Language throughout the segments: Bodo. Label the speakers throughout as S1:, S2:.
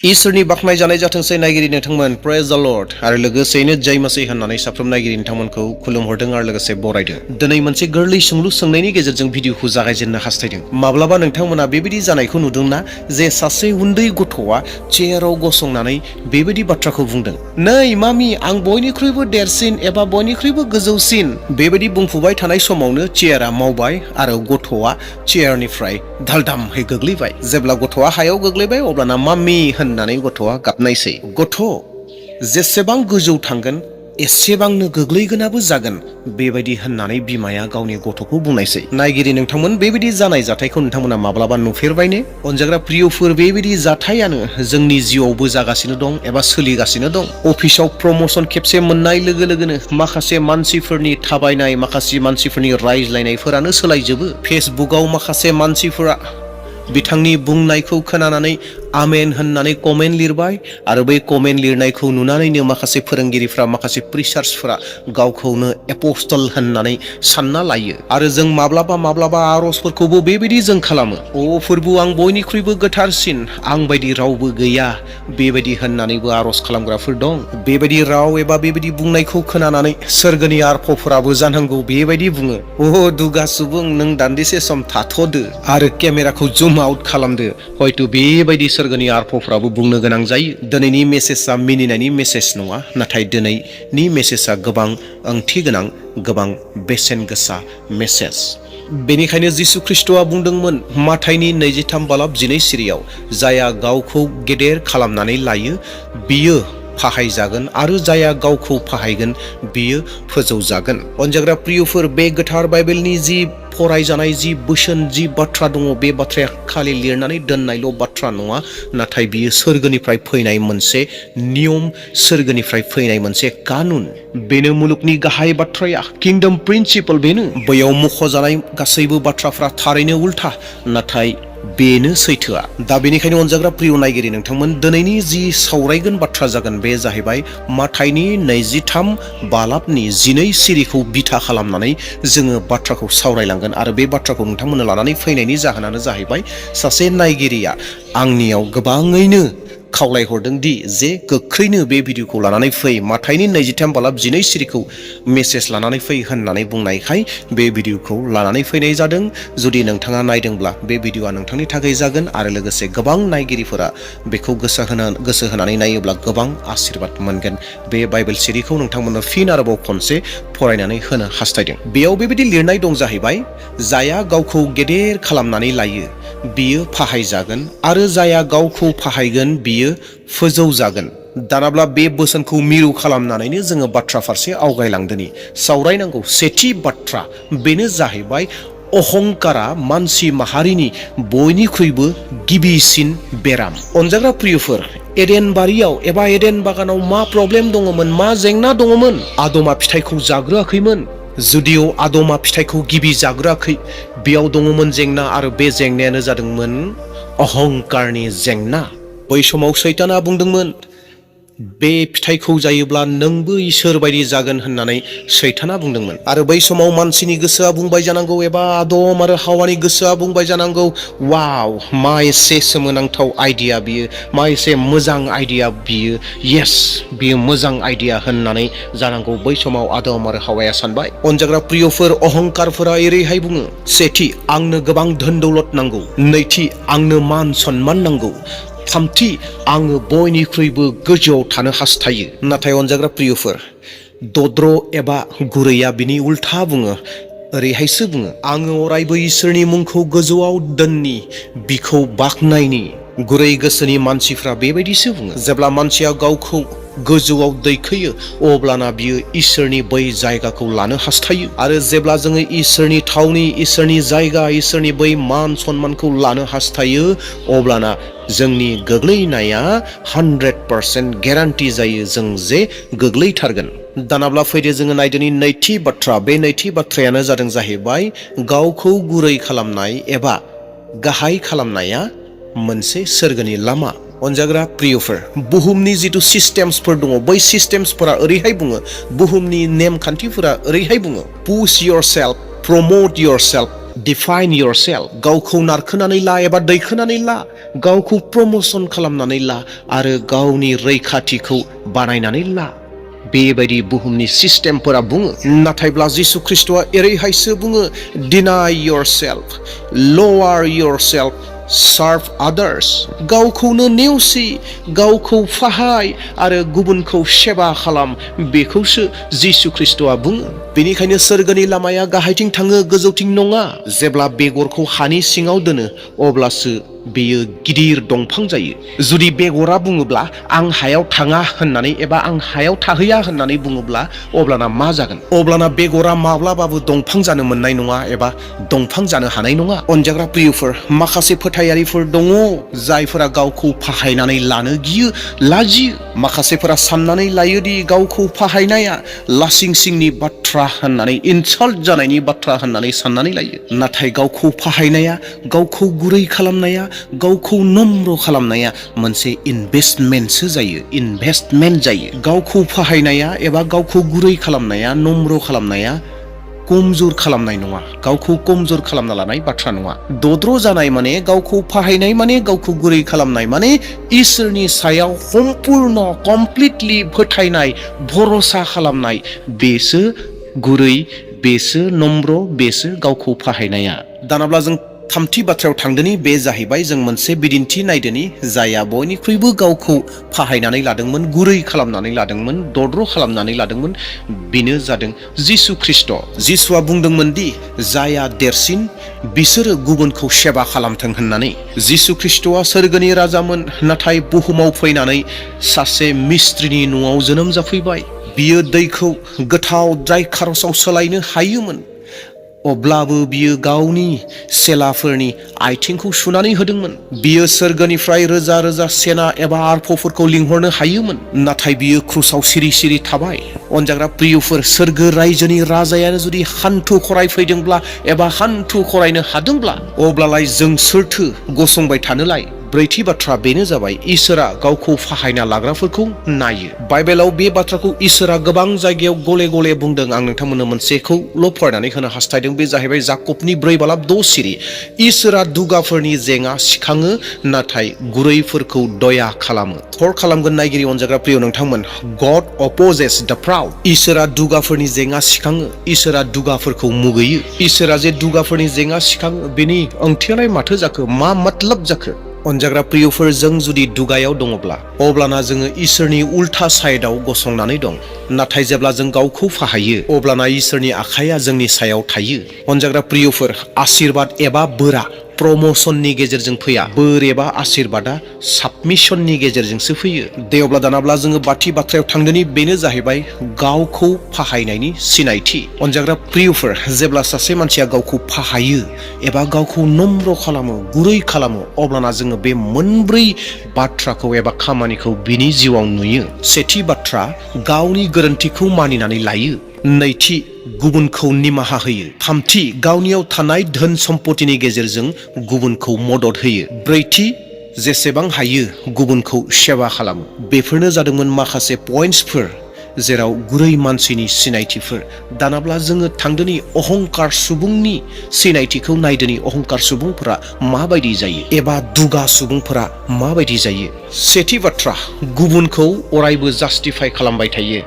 S1: इसोरनि बाख्नाय जानाय जाथोंसै नायगिरि नोंथांमोन प्रेज द लर्ड आरो लोगोसेयैनो जय मसीह होननानै साफ्रोम नायगिरि नोंथांमोनखौ खुलुमहरदों आरो लोगोसे बरायदों। दिनै मोनसे गोरलै सोंलु सोंनायनि गेजेरजों भिडिअखौ जागायजेननो हास्थायदों। माब्लाबा नोंथांमोना बेबायदि जानायखौ नुदोंना जे सासे उन्दै गथ'आ चेयाराव गसंनानै बेबायदि बाथ्राखौ बुंदों, नै मामि आं बयनिख्रुइबो देरसिन एबा बयनिख्रुइबो गोजौसिन। बेबायदि बुंफुबाय थानाय समावनो चेयारा मावबाय आरो गथ'आ चेयारनिफ्राय धालदामहै गोग्लैबाय। जेब्ला गथ'आ हायाव गोग्लैबाय अब्लाना मामि होननानै गथ'आ गाबनायसै। गथ' जेसेबां गोजौ थांगोन एसेबांनो गोग्लैगोनाबो जागोन बेबायदि होननानै बिमाया गावनि गथ'खौ बुंनायसै। नायगिरि नोंथांमोन बेबायदि जानाय जाथायखौ नोंथांमोना माब्लाबा नुफेरबाय ने? अनजाग्रा प्रियफोर बेबायदि जाथायानो जोंनि जिउआवबो जागासिनो दं एबा सोलिगासिनो दं। अफिसाव प्रमोशन खेबसे मोननाय लोगो लोगोनो माखासे मानसिफोरनि थाबायनाय, माखासे मानसिफोरनि रायज्लायनायफोरानो सोलायजोबो। फेसबुकआव माखासे मानसिफोरा बिथांनि बुंनायखौ खोनानानै आमेन होननानै कमेन्ट लिरबाय आरो बै कमेन्ट लिरनायखौ नुनानैनो माखासे फोरोंगिरिफ्रा, माखासे प्रिचार्सफोरा गावखौनो एपस्टल होननानै सानना लायो। आरो जों माब्लाबा आर'जफोरखौबो बेबायदि जों खालामो, अ फोरबु आं बयनिख्रुइबो गोथारसिन, आं बायदि रावबो गैया बेबायदि होननानैबो आर'ज खालामग्राफोर दं। बेबायदि राव एबा बेबायदि बुंनायखौ खोनानानै सोरगोनि आरफफोराबो जानांगौ बेबायदि बुङो, अ दुगा सुबुं नों दान्दिसे सम थाथ'दो आरो केमेराखौ जुम आउट खालामदो। हयथ' बेबायदि सोरगोनि आरफफोराबो बुंनो गोनां जायो। दिनैनि मेसेजआ मिनिनायनि मेसेज नङा, नाथाय दिनैनि मेसेजआ गोबां ओंथि गोनां, गोबां बेसेन गोसा मेसेज। बेनिखायनो जिसु ख्रिस्ट'आ बुंदोंमोन माथाइनि 23:12 सिरियाव, जायहा गावखौ गेदेर खालामनानै लायो बियो फाहायजागोन आरो जायहा गावखौ फाहायगोन बियो फोजौजागोन। अनजाग्रा प्रियफोर, बे गोथार बाइबेलनि जि फरायजानाय जि बोसोन, जि बाथ्रा दङ, बे बाथ्राया खालि लिरनानै दोननायल' बाथ्रा नङा, नाथाय बियो सोरगोनिफ्राय फैनाय मोनसे नियम, सोरगोनिफ्राय फैनाय मोनसे कानुन। बेनो मुलुगनि गाहाय बाथ्राया, किंडम प्रिन्सिपल। बेनो बैयाव मख'जानाय गासैबो बाथ्राफ्रा थारैनो उल्था, नाथाय बेनो सैथोआ। दा बेनिखायनो अनजाग्रा प्रिय नायगिरि नोंथांमोन, दिनैनि जि सावरायगोन बाथ्रा जागोन बे जाहैबाय माथाइनि 23:12 सिरिखौ बिथा खालामनानै जोङो बाथ्राखौ सावरायलांगोन। आरो बे बाथ्राखौ नोंथांमोननो लानानै फैनायनि जाहोनानो जाहैबाय, सासे नायगिरिया आंनियाव गोबाङैनो खावलायहरदों दि जे गोख्रैनो बे भिडिअखौ लानानै फै, माथाइनि 23:12 सिरिखौ मेसेज लानानै फै होननानै बुंनायखाय बे भिडिअखौ लानानै फैनाय जादों। जुदि नोंथाङा नायदोंब्ला बे भिडिअआ नोंथांनि थाखाय जागोन आरो लोगोसे गोबां नायगिरिफोरा बेखौ गोसो होनानै नायोब्ला गोबां आशीर्बाद मोनगोन। बे बाइबेल सिरिखौ नोंथांमोननो फिन आरोबाव खनसे फरायनानै होनो हास्थायदों। बेयाव बेबायदि लिरनाय दं जाहैबाय, जायहा गावखौ गेदेर खालामनानै लायो बियो फाहायजागोन आरो जायहा गावखौ फाहायगोन बियो फोजौजागोन। दानाब्ला बे बोसोनखौ मिरु खालामनानैनो जोङो बाथ्रा फारसे आवगायलांदोनि। सावरायनांगौ सेथि बाथ्रा बेनो जाहैबाय, अहंकारा मानसि माहारिनि बयनिख्रुइबो गिबिसिन बेराम। अनजाग्रा प्रियफोर, एडेन बारियाव एबा एडेन बागानाव मा प्रब्लेम दङमोन, मा जेंना दङमोन? आदमा फिथाइखौ जाग्रोआखैमोन। जुदिअ आदमा फिथाइखौ गिबि जाग्रोआखै, बेयाव दङमोन जेंना, आरो बे जेंनायानो जादोंमोन अहंकारनि जेंना। बै समाव सैताना बुंदोंमोन, बे फिथाइखौ जायोब्ला नोंबो इसोर बायदि जागोन होननानै सैताना बुंदोंमोन। आरो बै समाव मानसिनि गोसोआ बुंबाय जानांगौ, एबा आदम आरो हावानि गोसोआ बुंबाय जानांगौ, वाव मा एसे सोमोनांथाव आइडिया बियो, मा एसे मोजां आइडिया बियो, येस बियो मोजां आइडिया होननानै जानांगौ बै समाव आदम आरो हावाया सानबाय। अनजाग्रा प्रियफोर, अहंकारफोरा एरैहाय बुङो, सेथि आंनो गोबां धोन दौलत नांगौ, नैथि आंनो मान सन्मान नांगौ, थामथि आङो बयनिख्रुइबो गोजौआव थानो हास्थायो। नाथाय अनजाग्रा प्रियफोर, दद्र एबा गुरैया बिनि उल्था बुङो, ओरैहायसो बुङो, आङो अरायबो इसोरनि मुंखौ गोजौआव दोननि, बिखौ बाख्नायनि। गुरै गोसोनि मानसिफ्रा बेबायदिसो बुङो। जेब्ला मानसिया गावखौ गोजौआव दैखोयो अब्लाना बियो इसोरनि बै जायगाखौ लानो हास्थायो। आरो जेब्ला जोङो इसोरनि थावनि, इसोरनि जायगा, इसोरनि बै मान सन्मानखौ लानो हास्थायो अब्लाना जोंनि गोग्लैनाया 100% गेरान्टि जायो, जों जे गोग्लैथारगोन। दानाब्ला फैदो जोङो नायदोनि नैथि बाथ्रा। बे नैथि बाथ्रायानो जादों जाहैबाय, गावखौ गुरै खालामनाय एबा गाहाय खालामनाया मोनसे सोरगोनि लामा। अनजाग्रा प्रियफोर, बुहुमनि जिथु सिस्टेम्सफोर दङ, बै सिस्टेम्सफोरा ओरैहाय बुङो, बुहुमनि नेमखान्थिफोरा ओरैहाय बुङो, push yourself, promote yourself, define yourself, गावखौ नारखोनानै ला एबा दैखोनानै ला, गावखौ प्रमोशन खालामनानै ला आरो गावनि रैखाथिखौ बानायनानै ला। बेबायदि बुहुमनि सिस्टेमफोरा बुङो। नाथायब्ला जिसु ख्रिस्ट'आ एरैहायसो बुङो, deny yourself, lower yourself, serve others, गावखौनो नेवसि, गावखौ फाहाय आरो गुबुनखौ सेबा खालाम, बेखौसो जिसु ख्रिस्ट'आ बुङो। बेनिखायनो सोरगोनि लामाया गाहायथिं थाङो, गोजौथिं नङा। जेब्ला बेगरखौ हानि सिङाव दोनो अब्लासो बेयो गिदिर दंफां जायो। जुदि बेगरा बुङोब्ला आं हायाव थाङा होननानै एबा आं हायाव थाहैया होननानै बुङोब्ला अब्लाना मा जागोन? अब्लाना बेगरा माब्लाबाबो दंफां जानो मोननाय नङा एबा दंफां जानो हानाय नङा। अनजाग्रा प्रियफोर, माखासे फोथायारिफोर दङ जायफोरा गावखौ फाहायनानै लानो गियो, लाजियो। माखासेफोरा साननानै लायोदि गावखौ फाहायनाया लासिं सिंनि बाथ्रा होननानै, इनसाल्ट जानायनि बाथ्रा होननानै साननानै लायो। नाथाय गावखौ फाहायनाया, गावखौ गुरै खालामनाया, गावखौ नम्र खालामनाया मोनसे इनभेस्टमेन्टसो जायो, इनभेस्टमेन्ट जायो। गावखौ फाहायनाया एबा गावखौ गुरै खालामनाया, नम्र खालामनाया कमजोर खालामनाय नङा, गावखौ कमजोर खालामना लानाय बाथ्रा नङा। दद्र जानाय माने, गावखौ फाहायनाय माने, गावखौ गुरै खालामनाय माने इसोरनि सायाव सम्पुर्ण कमप्लिटलि फोथायनाय, भरसा खालामनाय, बेसो गुरै, बेसो नम्र, बेसो गावखौ फाहायनाया। दानाब्ला जों थामथि बाथ्रायाव थांदोनि, बे जाहैबाय जों मोनसे बिदिन्थि नायदोनि जायहा बयनिख्रुइबो गावखौ फाहायनानै लादोंमोन, गुरै खालामनानै लादोंमोन, दद्र खालामनानै लादोंमोन, बेनो जादों जिसु ख्रिस्ट'। जिसुआ बुंदोंमोन दि जायहा देरसिन बिसोरो गुबुनखौ सेबा खालामथों होननानै। जिसु ख्रिस्ट'आ सोरगोनि राजामोन, नाथाय बुहुमाव फैनानै सासे मिस्ट्रिनि न'आव जोनोम जाफैबाय। बियो दैखौ गोथाव ड्राइ खारसाव सोलायनो हायोमोन, अब्लाबो बियो गावनि सेलाफोरनि आथिंखौ सुनानै होदोंमन। बियो सोरगोनिफ्राय रोजा रोजा सेना एबा आर्फफोरखौ लिंहरनो हायोमोन, नाथाय बियो क्रुसाव सिरि सिरि थाबाय। अनजाग्रा प्रियफोर, सोरगो रायजोनि राजायानो जुदि हान्थु खराय फैदोंब्ला एबा हान्थु खरायनो हादोंब्ला अब्लालाय जों सोरथो गसंबाय थानोलाय? ब्रैथि बाथ्रा बेनो जाबाय, इसोरा गावखौ फाहायना लाग्राफोरखौ नायो। बाइबेलाव बे बाथ्राखौ इसोरा गोबां जायगायाव गले गले बुंदों। आं नोंथांमोननो मोनसेखौल' फरायनानै होनो हास्थायदों, बे जाहैबाय जाकबनि 4:2 सिरि। इसोरा दुगाफोरनि जेंना सिखाङो, नाथाय गुरैफोरखौ दया खालामो। थर खालामगोन नायगिरि अनजाग्रा प्रिय नोंथांमोन, गड अपोजेस द प्राउड। इसोरा दुगाफोरनि जेंना सिखाङो, इसोरा दुगाफोरखौ मुगैयो। इसोरा जे दुगाफोरनि जेंना सिखाङो, बेनि ओंथियालाय माथो जाखो? मा मतलब जाखो? अनजाग्रा प्रियफोर, जों जुदि दुगायाव दङब्ला अब्लाना जोङो इसोरनि उल्था साइडआव गसंनानै दं। नाथाय जेब्ला जों गावखौ फाहायो अब्लाना इसोरनि आखाइया जोंनि सायाव थायो। अनजाग्रा प्रियफोर, आशीर्बाद एबा बोरा प्रमोशननि गेजेरजों फैया, बोर एबा आशीर्बादा साबमिशननि गेजेरजोंसो फैयो। दे अब्ला दानाब्ला जोङो बाथि बाथ्रायाव थांदोनि, बेनो जाहैबाय गावखौ फाहायनायनि सिनायथि। अनजाग्रा प्रियफोर, जेब्ला सासे मानसिया गावखौ फाहायो एबा गावखौ नम्र खालामो, गुरै खालामो, अब्लाना जोङो बे मोनब्रै बाथ्राखौ एबा खामानिखौ बिनि जिउआव नुयो। सेथि बाथ्रा, गावनि गोरोन्थिखौ मानिनानै लायो। नैथि, गुबुनखौ निमाहा होयो। थामथि, गावनियाव थानाय धोन सम्पतिनि गेजेरजों गुबुनखौ मदद होयो। ब्रैथि, जेसेबां हायो गुबुनखौ सेवा खालामो। बेफोरनो जादोंमोन माखासे पइन्टसफोर जेराव गुरै मानसिनि सिनायथिफोर। दानाब्ला जोङो थांदोनि अहंकार सुबुंनि सिनायथिखौ नायदोनि, अहंकार सुबुंफोरा माबायदि जायो एबा दुगा सुबुंफोरा माबायदि जायो। सेथि बाथ्रा, गुबुनखौ अरायबो जास्टिफाइ खालामबाय थायो,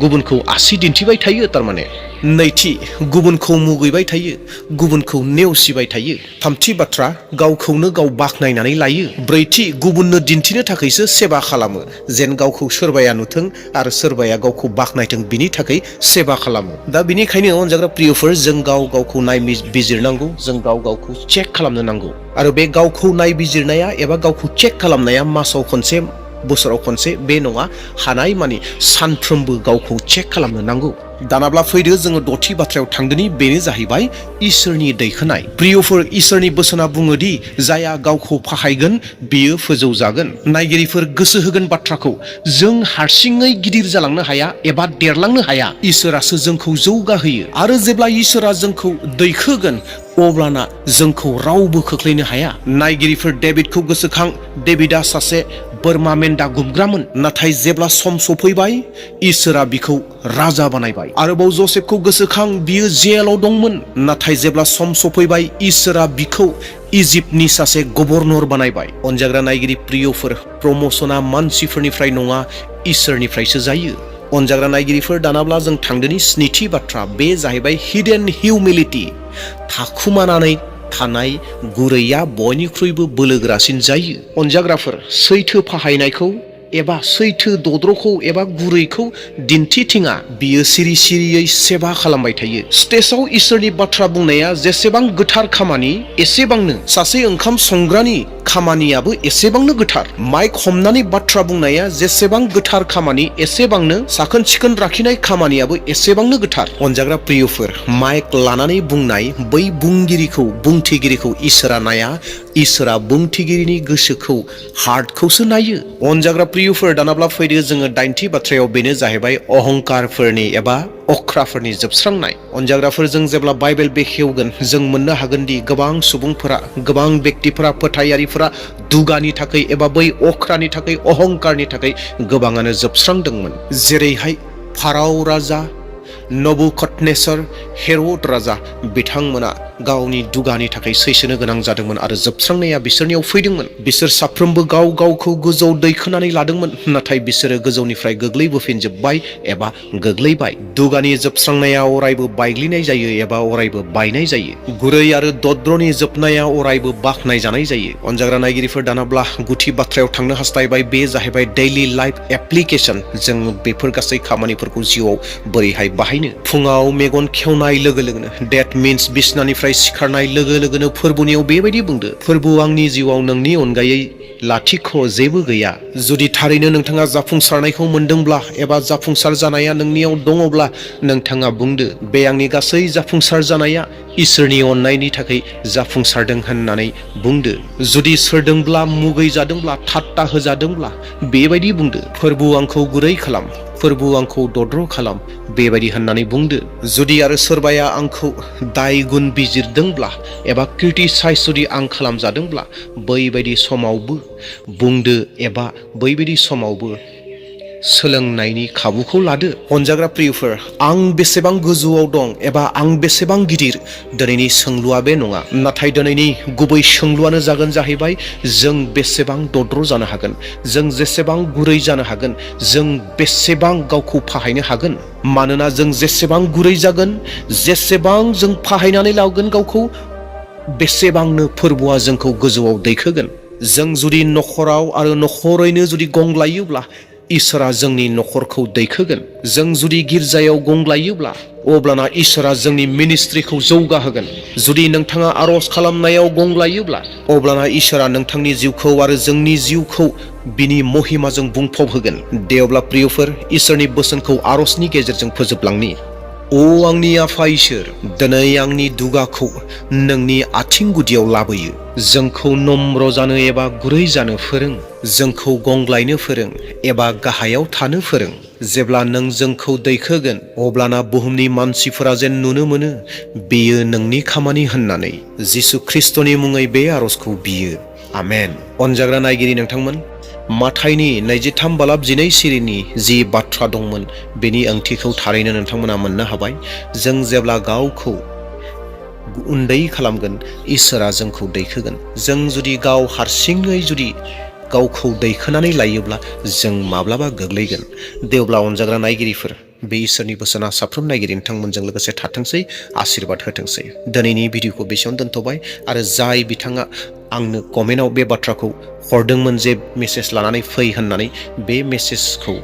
S1: गुबुनखौ आसि दिन्थिबाय थायो थारमाने। नैथि, गुबुनखौ मुगैबाय थायो, गुबुनखौ नेवसिबाय थायो। थामथि बाथ्रा, गावखौनो गाव बाख्नायनानै लायो। ब्रैथि, गुबुननो दिन्थिनो थाखायसो सेबा खालामो, जेन गावखौ सोरबाया नुथों आरो सोरबाया गावखौ बाख्नायथों, बिनि थाखाय सेबा खालामो। दा बिनिखायनो अनजाग्रा प्रियफोर, जों गावखौ नायबिजिरनांगौ, जों गावखौ चेक खालामनो नांगौ। आरो बे गावखौ नायबिजिरनाया एबा गावखौ चेक खालामनाया मासाव खनसे, बोसोराव खनसे बे नङा, हानाय मानि सानफ्रोमबो गावखौ चेक खालामनो नांगौ। दानाब्ला फैदो जोङो दथि बाथ्रायाव थांदोनि, बेनो जाहैबाय इसोरनि दैखोनाय। प्रियफोर, इसोरनि बोसोना बुङोदि जायहा गावखौ फाहायगोन बियो फोजौजागोन। नायगिरिफोर, गोसो होगोन बाथ्राखौ, जों हारसिङै गिदिर जालांनो हाया एबा देरलांनो हाया, इसोरासो जोंखौ जौगाहोयो। आरो जेब्ला इसोरा जोंखौ दैखोगोन अब्लाना जोंखौ रावबो खोख्लैनो हाया। नायगिरिफोर, डेभिडखौ गोसोखां। डेभिडआ सासे बोरमा मेन्दा गुमग्रामोन, नाथाय जेब्ला सम सफैबाय इसोरा बिखौ राजा बानायबाय। आरोबाव जसेफखौ गोसोखां, बियो जेलाव दंमोन, नाथाय जेब्ला सम सफैबाय इसोरा बिखौ इजिप्टनि सासे गभर्नर बानायबाय। अनजाग्रा नायगिरि प्रियफोर, प्रमोशना मानसिफोरनिफ्राय नङा, इसोरनिफ्रायसो जायो। अनजाग्रा नायगिरिफोर, दानाब्ला जों थांदोनि स्निथि बाथ्रा, बे जाहैबाय हिडेन हिउमिलिटि। थाखुमानानै थानाय गुरैया बयनिख्रुइबो बोलोगोरासिन जायो। अनजाग्राफोर, सैथो फाहायनायखौ एबा सैथो दद्र'खौ एबा गुरैखौ दिन्थिथिङा, बियो सिरि सिरियै सेवा खालामबाय थायो। स्टेजआव इसोरनि बाथ्रा बुंनाया जेसेबां गोथार खामानि, एसेबांनो सासे ओंखाम संग्रानि खामानियाबो एसेबांनो गोथार। माइक हमनानै बाथ्रा बुंनाया जेसेबां गोथार खामानि, एसेबांनो साखोन सिखोन लाखिनाय खामानियाबो एसेबांनो गोथार। अनजाग्रा प्रियफोर, माइक लानानै बुंनाय बै बुंथिगिरिखौ इसोरा नाया, इसोरा बुंथिगिरिनि गोसोखौ, हार्टखौसो नायो। अनजाग्रा प्रियफोर, दानाब्ला फैदो जोङो 9थि बाथ्रायाव, बेनो जाहैबाय अहंकारफोरनि एबा अख्राफोरनि जोबस्रांनाय। अनजाग्राफोर, जों जेब्ला बाइबेल बेखेवगोन जों मोननो हागोन दि गोबां सुबुंफोरा, गोबां व्यक्तिफोरा, फोथायारिफोरा दुगानि थाखाय एबा बै अख्रानि थाखाय, अहंकारनि थाखाय गोबाङानो जोबस्रांदोंमोन। जेरैहाय फाराव राजा, नबुकदनेस्सर, हेर'द राजा, बिथांमोना गावनि दुगानि थाखाय सैसोनो गोनां जादोंमोन आरो जोबस्रांनाया बिसोरनियाव फैदोंमोन। बिसोर साफ्रोमबो गाव गावखौ गोजौ दैखोनानै लादोंमोन, नाथाय बिसोरो गोजौनिफ्राय गोग्लैबोफिनजोब्बाय एबा गोग्लैबाय। दुगानि जोबस्रांनाया अरायबो बायग्लिनाय जायो एबा अरायबो बायनाय जायो। गुरै आरो दद्र'नि जोबनाया अरायबो बाख्नाय जानाय जायो। अनजाग्रा नायगिरिफोर, दानाब्ला गुथि बाथ्रायाव थांनो हास्थायबाय, बे जाहैबाय दैलि लाइफ एप्लिकेशन। जों बेफोर गासै खामानिफोरखौ जिउआव बोरैहाय बाहायनो। फुङाव मेगन खेवनाय लोगो लोगोनो, डेट मिन्स बिसनानिफ्राय सिखारनाय लोगो लोगोनो फोरबुनियाव बेबायदि बुंदो, फोरबु, आंनि जिउआव नोंनि अनगायै लाथिख' जेबो गैया। जुदि थारैनो नोंथाङा जाफुंसारनायखौ मोनदोंब्ला एबा जाफुंसार जानाया नोंनियाव दङब्ला, नोंथाङा बुंदो, बे आंनि गासै जाफुंसार जानाया इसोरनि अननायनि थाखाय जाफुंसारदों होननानै बुंदो। जुदि सोरदोंब्ला मुगैजादोंब्ला, ठाट्टा होजादोंब्ला, बेबायदि बुंदो, फोरबु आंखौ गुरै खालाम, फोरबु आंखौ दद्र' खालाम, बेबायदि होननानै बुंदो। जुदि आरो सोरबाया आंखौ दाय गुन बिजिरदोंब्ला एबा क्रिटिसाइज जुदि आं खालामजादोंब्ला, बैबायदि समावबो बुंदो एबा बैबायदि समावबो सोलोंनायनि खाबुखौ लादो। अनजाग्रा प्रियफोर, आं बेसेबां गोजौआव दं एबा आं बेसेबां गिदिर, दिनैनि सोंलुआ बे नङा, नाथाय दिनैनि गुबै सोंलुआनो जाहैबाय जों बेसेबां दद्र' जानो हागोन, जों जेसेबां गुरै जानो हागोन, जों बेसेबां गावखौ फाहायनो हागोन। मानोना जों जेसेबां गुरै जागोन, जेसेबां जों फाहायनानै लागोन गावखौ, बेसेबांनो फोरबुआ जोंखौ गोजौआव दैखोगोन। जों जुदि न'खराव आरो न'खरैनो जुदि गंग्लायोब्ला, इसोरा जोंनि न'खरखौ दैखोगोन। जों जुदि गिर्जायाव गंग्लायोब्ला, अब्लाना इसोरा जोंनि मिनिस्ट्रिखौ जौगाहोगोन। जुदि नोंथाङा आर'ज खालामनायाव गंग्लायोब्ला, अब्लाना इसोरा नोंथांनि जिउखौ आरो जोंनि जिउखौ बिनि महिमाजों बुंफब होगोन। दे अब्ला प्रियफोर, इसोरनि बोसोनखौ आर'जनि गेजेरजों फोजोबलांनि। अ आंनि आफा इसोर, दिनै आंनि दुगाखौ नोंनि आथिं गुदियाव लाबोयो। जोंखौ नम्र जानो एबा गुरै जानो फोरों, जोंखौ गंग्लायनो फोरों एबा गाहायाव थानो फोरों। जेब्ला नों जोंखौ दैखोगोन, अब्लाना बुहुमनि मानसिफोरा जेन नुनो मोनो बेयो नोंनि खामानि होननानै। जिसु ख्रिस्ट'नि मुङै बे आर'जखौ बियो, आमेन। अनजाग्रा नायगिरि नोंथांमोन, माथाइनि 23:12 सिरिनि जि बाथ्रा दंमोन, बेनि ओंथिखौ थारैनो नोंथांमोना मोननो हाबाय। जों जेब्ला गावखौ उन्दै खालामगोन, इसोरा जोंखौ दैखोगोन। जों जुदि गाव हारसिङै जुदि गावखौ दैखोनानै लायोब्ला, जों माब्लाबा गोग्लैगोन। दे अब्ला अनजाग्रा नायगिरिफोर, बे इसोरनि बोसोना साफ्रोम नायगिरि नोंथांमोनजों लोगोसे थाथोंसै, आशीर्बाद होथोंसै। दिनैनि भिडिअखौ बेसेयावनो दोनथ'बाय। आरो जाय बिथाङा आंनो कमेन्टआव बे बाथ्राखौ हरदोंमोन जे मेसेज लानानै फै होननानै, बे मेसेजखौ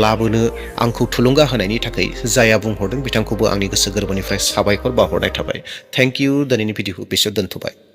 S1: लाबोनो आंखौ थुलुंगा होनायनि थाखाय जाया बुंहरदों, बिथांखौबो आंनि गोसो गोरबोनिफ्राय साबायखर बावहरनाय थाबाय। Thank you. दिनैनि भिडिअखौ बेसेयाव दोनथ'बाय।